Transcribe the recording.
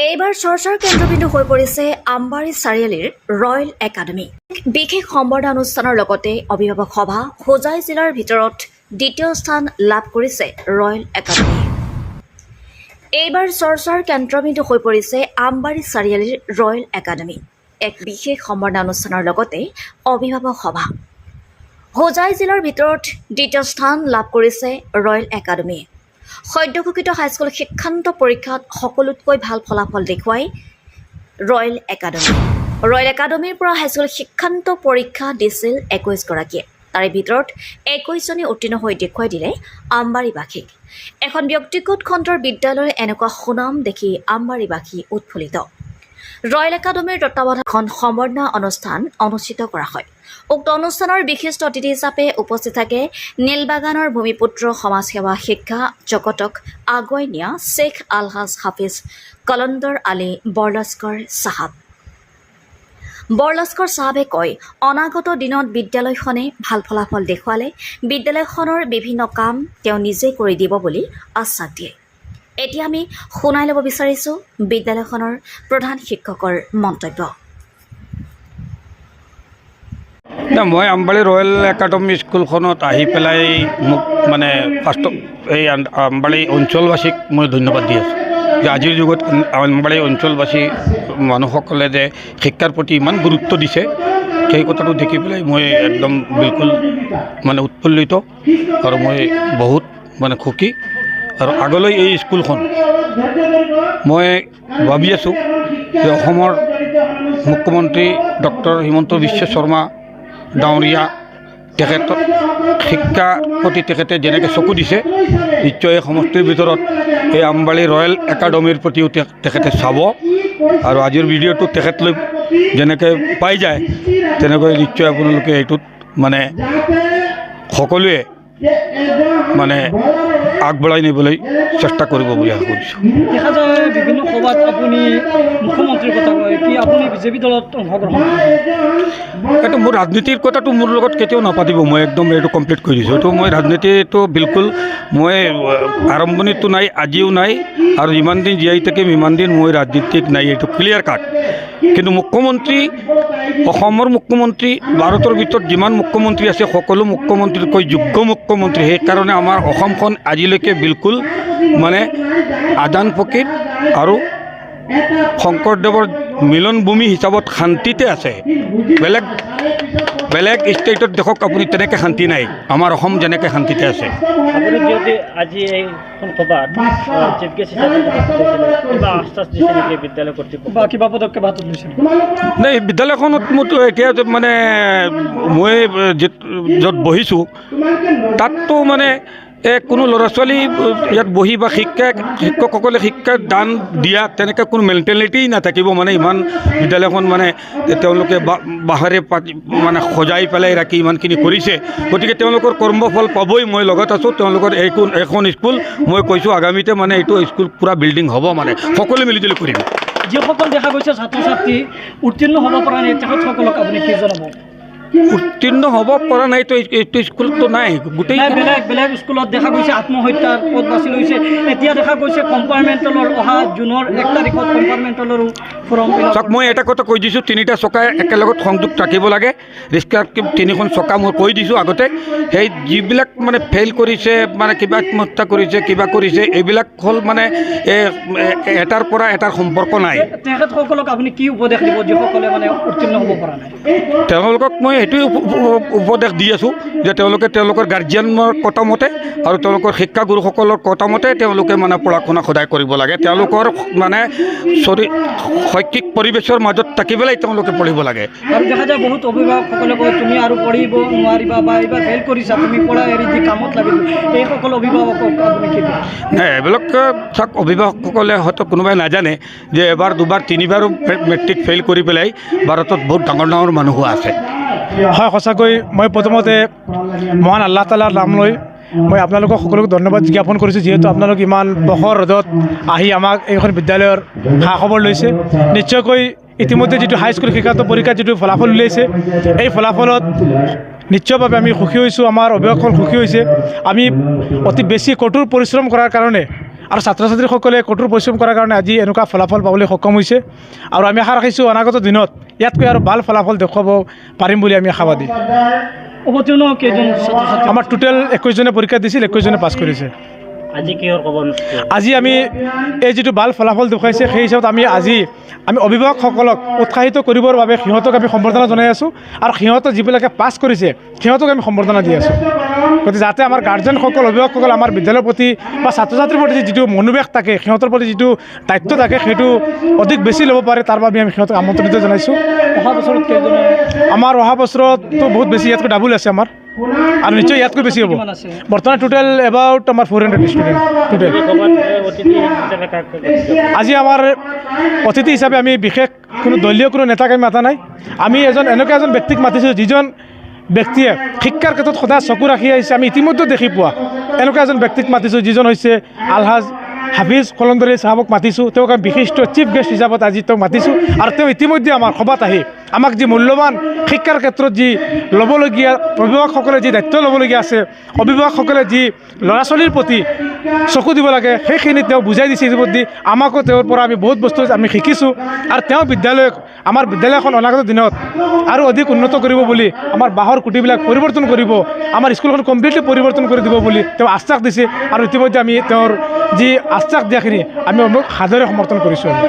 এইবাৰ চৰ্চাৰ কেন্দ্ৰবিন্দু হৈ পৰিছে আমবাৰী চাৰিআলিৰ ৰয়েল একাডেমী। বিশেষ সম্বৰ্ধনা অনুষ্ঠানৰ লগতে অভিভাৱক সভা। হোজাই জিলাৰ ভিতৰত দ্বিতীয় স্থান লাভ কৰিছে ৰয়েল একাডেমী। এইবাৰ চৰ্চাৰ কেন্দ্ৰবিন্দু হৈ পৰিছে আমবাৰী চাৰিআলিৰ ৰয়েল একাডেমী। এক বিশেষ সম্বৰ্ধনা অনুষ্ঠানৰ লগতে অভিভাৱক সভা। হোজাই জিলাৰ ভিতৰত দ্বিতীয় স্থান লাভ কৰিছে ৰয়েল একাডেমীয়ে। সদ্য ঘোষিত হাইস্কুল শিক্ষান্ত পৰীক্ষাত সকলোতকৈ ভাল ফলাফল দেখুৱাই ৰয়েল একাডেমী। ৰয়েল একাডেমীৰ পৰা হাইস্কুল শিক্ষান্ত পৰীক্ষা দিছিল 21গৰাকীয়ে। তাৰে ভিতৰত 21জনে উত্তীৰ্ণ হৈ দেখুৱাই দিলে আমবাৰীবাসীক। এখন ব্যক্তিগত খণ্ডৰ বিদ্যালয়ৰ এনেকুৱা সুনাম দেখি আমবাৰীবাসী উৎফুল্লিত। ৰয়েল একাডেমীৰ তত্বাৱধানত এখন সম্বৰ্ধনা অনুষ্ঠান অনুষ্ঠিত কৰা হয়। উক্ত অনুষ্ঠানৰ বিশিষ্ট অতিথি হিচাপে উপস্থিত থাকে নীলবাগানৰ ভূমিপুত্ৰ, সমাজসেৱা, শিক্ষা জগতক আগুৱাই নিয়া শ্বেখ আলহাজ হাফিজ কলন্দৰ আলী বৰলস্কৰ চাহাব। বৰলস্কৰ চাহাবে কয়, অনাগত দিনত বিদ্যালয়খনে ভাল ফলাফল দেখুৱালে বিদ্যালয়খনৰ বিভিন্ন কাম তেওঁ নিজে কৰি দিব বুলি আশ্বাস দিয়ে। এতিয়া আমি শুনাই ল'ব বিচাৰিছোঁ বিদ্যালয়খনৰ প্ৰধান শিক্ষকৰ মন্তব্য। না, মই আমবাৰী ৰয়েল একাডেমি স্কুলখনত আহি পেলাই মোক মানে ফাৰ্ষ্ট এই আমবাৰী অঞ্চলবাসীক মই ধন্যবাদ দি আছোঁ যে আজিৰ যুগত আমবাৰী অঞ্চলবাসী মানুহসকলে যে শিক্ষাৰ প্ৰতি ইমান গুৰুত্ব দিছে, সেই কথাটো দেখি পেলাই মই একদম বিলকুল মানে উৎফুল্লিত আৰু মই বহুত মানে সুখী। আৰু আগলৈ এই স্কুলখন মই ভাবি আছোঁ যে অসমৰ মুখ্যমন্ত্ৰী ডক্টৰ হিমন্ত বিশ্ব শৰ্মা ডাঙৰীয়া, তেখেতক শিক্ষাৰ প্ৰতি তেখেতে যেনেকৈ চকু দিছে, নিশ্চয় এই সমষ্টিৰ ভিতৰত এই আমবাৰী ৰয়েল একাডেমীৰ প্ৰতিও তেখেতে চাব। আৰু আজিৰ ভিডিঅ'টো তেখেতলৈ যেনেকৈ পাই যায়, তেনেকৈ নিশ্চয় আপোনালোকে এইটোত মানে সকলোৱে মানে আগবঢ়াই নিবলৈ চেষ্টা কৰিব বুলি আশা কৰিছোঁ। দেখা যায় বিভিন্ন সভাত আপুনি মুখ্যমন্ত্ৰীৰ কথা কয়। কি আপুনি বিজেপি দলত অংশগ্ৰহণ কৰে? এইটো মোৰ ৰাজনীতিৰ কথাটো মোৰ লগত কেতিয়াও নাপাতিব। মই একদম এইটো কমপ্লিট কৰি দিছোঁ। এইটো মই ৰাজনীতিটো বিলকুল মই আৰম্ভণিতো নাই, আজিও নাই আৰু যিমান দিন জীয়াই থাকিম সিমান দিন মই ৰাজনীতিক নাই, এইটো ক্লিয়াৰ কাট। কিন্তু মুখ্যমন্ত্ৰী, অসমৰ মুখ্যমন্ত্ৰী, ভাৰতৰ ভিতৰত যিমান মুখ্যমন্ত্ৰী আছে, সকলো মুখ্যমন্ত্ৰীতকৈ যোগ্য মুখ্যমন্ত্ৰী। সেইকাৰণে আমাৰ অসমখন আজিলৈকে বিলকুল মানে আজান ফকীৰ আৰু শংকৰদেৱৰ মিলনভূমি হিচাপত শান্তিতে আছে। বেলেগ বেলেগ ষ্টেটত দেখক আপুনি, তেনেকৈ শান্তি নাই, আমাৰ অসম যেনেকৈ শান্তিতে আছে। আপুনি যিহেতু আজি এইখন সভাত চিফ গেষ্ট হিচাপে উপস্থিত হৈছিলে, কিবা আশ্বাস দিছে নেকি বিদ্যালয় কৰ্তৃপক্ষ? বা কিবা পদক্ষেপ হাতত লৈছে নেকি? নাই, বিদ্যালয়খনত মোৰতো এতিয়া যে মানে মই য'ত বহিছোঁ, তাততো মানে কোনো ল'ৰা ছোৱালী ইয়াত বহি বা শিক্ষকসকলে শিক্ষা দান দিয়া তেনেকৈ কোনো মেণ্টেলিটি নাথাকিব। মানে ইমান বিদ্যালয়খন মানে তেওঁলোকে বাঁহেৰে পাতি মানে সজাই পেলাই ৰাখি ইমানখিনি কৰিছে। গতিকে তেওঁলোকৰ কৰ্মফল পাবই। মই লগত আছোঁ। তেওঁলোকৰ এইখন স্কুল মই কৈছোঁ, আগামীতে মানে এইটো স্কুল পূৰা বিল্ডিং হ'ব, মানে সকলোৱে মিলিজুলি কৰিম। যিসকল দেখা গৈছে ছাত্ৰ ছাত্ৰী উত্তীৰ্ণ হ'ব পৰা নাই, তেখেতসকলক আপুনি কি জনাব? উত্তীৰ্ণ হ'ব পৰা নাইতো এইটো স্কুলতো নাই গোটেই নাই, বেলেগ বেলেগ স্কুলত দেখা গৈছে আত্মহত্যাৰ পথ বাছি লৈছে। এতিয়া দেখা গৈছে কম্পাৰ্টমেণ্টেলৰ অহা জুনৰ 1 তাৰিখত কম্পাৰ্টমেণ্টেলৰো ফৰ্ম ফিল আপ। চাওক, মই এটা কথা কৈ দিছোঁ, তিনিটা চকা একেলগত সংযোগ ৰাখিব লাগে। ৰিক্সাৰ তিনিখন চকা মই কৈ দিছোঁ আগতে। সেই যিবিলাক মানে ফেইল কৰিছে, মানে কিবা আত্মহত্যা কৰিছে, কিবা কৰিছে, এইবিলাক হ'ল মানে এটাৰ পৰা এটাৰ সম্পৰ্ক নাই। তেখেতসকলক আপুনি কি উপদেশ দিব, যিসকলে মানে উত্তীৰ্ণ হ'ব পৰা নাই? তেওঁলোকক মই সেইটোৱে উপদেশ দি আছোঁ যে তেওঁলোকে তেওঁলোকৰ গাৰ্জিয়ানৰ কথা মতে আৰু তেওঁলোকৰ শিক্ষাগুৰুসকলৰ কথা মতে তেওঁলোকে মানে পঢ়া শুনা সদায় কৰিব লাগে। তেওঁলোকৰ মানে শৰীৰ শৈক্ষিক পৰিৱেশৰ মাজত থাকি পেলাই তেওঁলোকে পঢ়িব লাগে। আৰু দেখা যায় বহুত অভিভাৱকসকলে কয়, তুমি আৰু পঢ়িব নোৱাৰিবা বা এইবাৰ ফেইল কৰিছা, তুমি পঢ়া এৰি দি কামত লাগিব। এইসকল অভিভাৱকক আপুনি কি ক'ব? নাই, এইবিলাক চাওক, অভিভাৱকসকলে হয়তো কোনোবাই নাজানে যে এবাৰ, দুবাৰ, তিনিবাৰো মেট্ৰিক ফেইল কৰি পেলাই ভাৰতত বহুত ডাঙৰ ডাঙৰ মানুহো আছে। হয়, সঁচাকৈ মই প্ৰথমতে মহান আল্লাহ তালাৰ নাম লৈ মই আপোনালোকক সকলোকে ধন্যবাদ জ্ঞাপন কৰিছোঁ, যিহেতু আপোনালোক ইমান প্ৰখৰ ৰ'দত আহি আমাক এইখন বিদ্যালয়ৰ খা খবৰ লৈছে। নিশ্চয়কৈ ইতিমধ্যে যিটো হাইস্কুল শিক্ষান্ত পৰীক্ষাত যিটো ফলাফল উলিয়াইছে, এই ফলাফলত নিশ্চয়ভাৱে আমি সুখী হৈছোঁ, আমাৰ অভিভাৱকসকল সুখী হৈছে। আমি অতি বেছি কঠোৰ পৰিশ্ৰম কৰাৰ কাৰণে আৰু ছাত্ৰ ছাত্ৰীসকলে কঠোৰ পৰিশ্ৰম কৰাৰ কাৰণে আজি এনেকুৱা ফলাফল পাবলৈ সক্ষম হৈছে। আৰু আমি আশা ৰাখিছোঁ, অনাগত দিনত ইয়াতকৈ আৰু ভাল ফলাফল দেখুৱাব পাৰিম বুলি আমি আশাবাদী। অৱতীৰ্ণ কেইজন ছাত্ৰ ছাত্ৰী? আমাৰ টোটেল 21জনে পৰীক্ষা দিছিল, 21জনে পাছ কৰিছে। আজি কিহৰ সভা অনুষ্ঠিত হ'ল? আজি আমি এই যিটো ভাল ফলাফল দেখুৱাইছে, সেই হিচাপত আমি আজি আমি অভিভাৱকসকলক উৎসাহিত কৰিবৰ বাবে সিহঁতক আমি সম্বৰ্ধনা জনাই আছোঁ আৰু সিহঁতে যিবিলাকে পাছ কৰিছে, সিহঁতক আমি সম্বৰ্ধনা দি আছোঁ। গতিকে যাতে আমাৰ গাৰ্জেনসকল, অভিভাৱকসকল আমাৰ বিদ্যালয়ৰ প্ৰতি বা ছাত্ৰ ছাত্ৰীৰ প্ৰতি যিটো মনোবেশ থাকে, সিহঁতৰ প্ৰতি যিটো দায়িত্ব থাকে, সেইটো অধিক বেছি ল'ব পাৰে, তাৰ বাবে আমি সিহঁতক আমন্ত্ৰিত জনাইছোঁ। অহা বছৰত কেইজনে? আমাৰ অহা বছৰততো বহুত বেছি, ইয়াতকৈ ডাবুল আছে আমাৰ আৰু নিশ্চয় ইয়াতকৈ বেছি হ'ব। কিমান আছে? বৰ্তমান টোটেল এবাউট আমাৰ 400 ষ্টুডেণ্ট টোটেল। এই সভাত অতিথি হিচাপে কাক কাক মাতিছে? আজি আমাৰ অতিথি হিচাপে আমি বিশেষ কোনো দলীয় কোনো নেতাক আমি মাতা নাই। আমি এজন এনেকুৱা এজন ব্যক্তিক মাতিছোঁ, যিজন ব্যক্তিয়ে শিক্ষাৰ ক্ষেত্ৰত সদায় চকু ৰাখি আহিছে। আমি ইতিমধ্যে দেখি পোৱা এনেকুৱা এজন ব্যক্তিক মাতিছোঁ, যিজন হৈছে আলহাজ হাফিজ কলন্দৰী চাহাবক মাতিছোঁ। তেওঁক আমি বিশিষ্ট চিফ গেষ্ট হিচাপত আজি তেওঁক মাতিছোঁ আৰু তেওঁ ইতিমধ্যে আমাৰ সভাত আহি আমাক যি মূল্যৱান শিক্ষাৰ ক্ষেত্ৰত যি ল'বলগীয়া, অভিভাৱকসকলে যি দায়িত্ব ল'বলগীয়া আছে, অভিভাৱকসকলে যি ল'ৰা ছোৱালীৰ প্ৰতি চকু দিব লাগে, সেইখিনি তেওঁ বুজাই দিছে ইতিমধ্যে আমাকো। তেওঁৰ পৰা আমি বহুত বস্তু আমি শিকিছোঁ আৰু তেওঁ বিদ্যালয়ক, আমাৰ বিদ্যালয়খন অনাগত দিনত আৰু অধিক উন্নত কৰিব বুলি, আমাৰ বাঁহৰ খুঁটিবিলাক পৰিৱৰ্তন কৰিব, আমাৰ স্কুলখন কমপ্লিটলি পৰিৱৰ্তন কৰি দিব বুলি তেওঁ আশ্বাস দিছে। আৰু ইতিমধ্যে আমি তেওঁৰ যি আশ্বাস দিয়াখিনি আমি সাদৰে সমৰ্থন কৰিছোঁ আমি।